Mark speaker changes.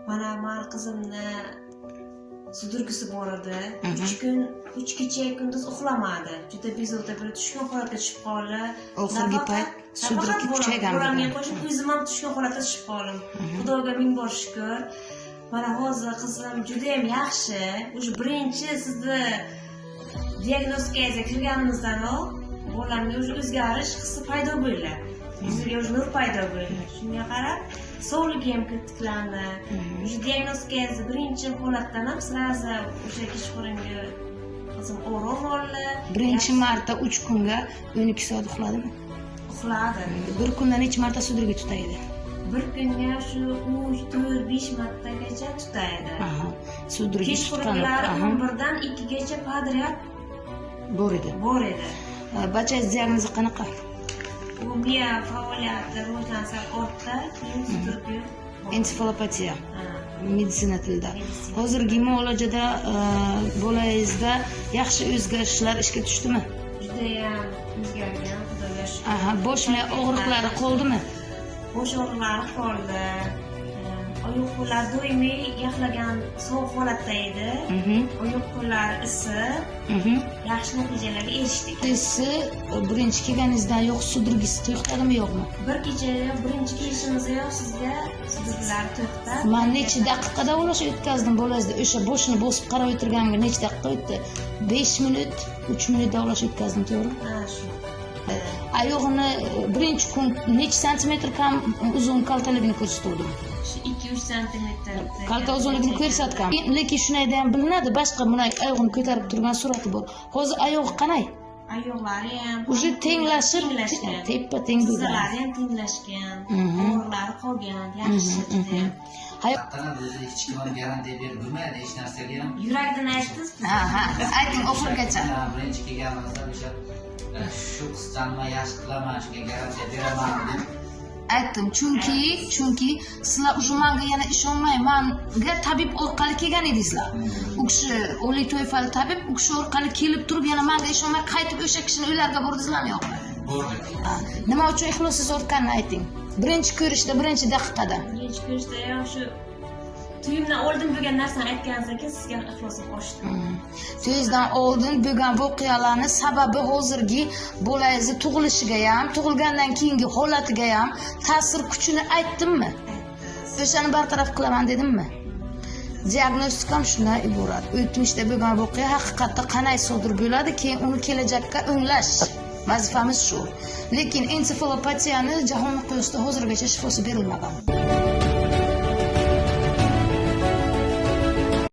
Speaker 1: Mana mani qizimni судорога si bor edi. 3 kun, 3 kecha kunduz uxlamadi. Juda bezovta bo'lib, tushkun holatga tushib qoldi.
Speaker 2: Oxirgi payt судорога
Speaker 1: Nafaqat
Speaker 2: kuchaygan
Speaker 1: bolamga
Speaker 2: degan.
Speaker 1: qo'shib o'zim ham tushkun holatga tushib qoldim. Xudoga ming bor shukur. Mana hozir qizim judayam yaxshi. Уже birinchi sizni diagnostikangizga kirganimizdanoq bolamga уже o'zgarish hissi paydo bo'ldi. Yuziga уже nur paydo bo'ldi. Shunga qarab sog'ligi ham tiklandi. Уже diagnostikangizni birinchi holatdan ham сразу o'sha kechqurungi qizim orom oldi.
Speaker 2: Birinchi marta 3 kunga 12 soat uxladimi?
Speaker 1: Uxladi.
Speaker 2: Bir kunda necha marta судорога tutaydi?
Speaker 1: Bir kunga shu 3, 4, 5 martagacha tutaydi.
Speaker 2: Aha. Судорога tutgan.
Speaker 1: Kechqurunlari 11dan 2gacha подряд
Speaker 2: Bor edi.
Speaker 1: bor edi.
Speaker 2: Bachangiz diagnozi qanaqa?
Speaker 1: U miya faoliyati rivojlansa ortda, keyin судорога bor.
Speaker 2: Ensefalopatiya
Speaker 1: Ha.
Speaker 2: meditsina tilida.
Speaker 1: Meditsina.
Speaker 2: Hozirgi muolajada bolangizda yaxshi o'zgarishlar ishga tushdimi?
Speaker 1: Judayam o'zgargan, Xudoga shukur.
Speaker 2: Aha, bosh miya og'riqlari qoldimi?
Speaker 1: Bosh og'riqlari qoldi. Oyoq qo'llar doimiy yaxlagan sovuq holatda edi. Oyoq qo'llari isib, yaxshi natijalarga erishdik.
Speaker 2: Siz birinchi kelganingizdan yo'q судорога si to'xtadimi, yo'qmi?
Speaker 1: Bir kechayoq, birinchi kelishimizdayoq sizga судорога lar to'xtab.
Speaker 2: Man necha daqiqa davolash o'tkazdim bolangizni? O'sha boshini bosib qarab o'tirganimga necha daqiqa o'tdi? 5 minut, 3 minut davolash o'tkazdim, to'g'rimi?
Speaker 1: Ha, shu.
Speaker 2: Oyog'ini birinchi kun necha santimetr kam uzun kaltaligini ko'rsatuvdim?
Speaker 1: Shu 2-3 santimetr.
Speaker 2: Kalta uzunligini ko'rsatgan, lekin shunayda ham bilinadi, boshqa bunday oyog'ini ko'tarib turgan surati bor. Hozir oyog'i qanday?
Speaker 1: Oyoqlari ham
Speaker 2: Уже tenglashib,
Speaker 1: tenglashgan.
Speaker 2: Teppa teng bo'lgan.
Speaker 1: Tizzalari ham tenglashgan. Og'riqlari qolgan, yaxshi judayam.
Speaker 3: Haqiqatan o'zi hech kim ham garantiya berib bo'lmaydi hech narsaga ham.
Speaker 1: Yurakdan aytdingiz.
Speaker 2: Ha, ayting oxirigacha.
Speaker 3: Ha, birinchi kelganimizda o'sha shu qizchani man yaxshi qilaman, shunga garantiya beraman deb.
Speaker 2: Aytdim, chunki sizlar уже manga yana ishonmay, manga tabib orqali kelgan edingizlar. U kishi oliy toifali tabib, u kishi orqali kelib turib, yana manga ishonmay qaytib o'sha kishini uylariga bordingizlarmi, yo'qmi?
Speaker 3: Bordik.
Speaker 2: Ha, nima uchun ixlosingiz ortganini ayting, birinchi ko'rishda, birinchi daqiqada.
Speaker 1: Birinchi ko'rishdayoq shu to'yimdan oldin bo'lgan narsani aytganingizdan keyin sizga ixlosim oshdi.
Speaker 2: To'yingizdan oldin bo'lgan voqealarni sababi hozirgi bolangizni tug'ilishiga ham, tug'ilgandan keyingi holatiga ham ta'sir kuchini aytdimmi? O'shani bartaraf qilaman dedimmi? Diagnostikam shundan iborat: o'tmishda bo'lgan voqea haqiqatda qanday sodir bo'ladi, keyin uni kelajakka o'nglash vazifamiz shu. Lekin ensefalopatiyani jahon miqyosida hozirgacha shifosi berilmagan.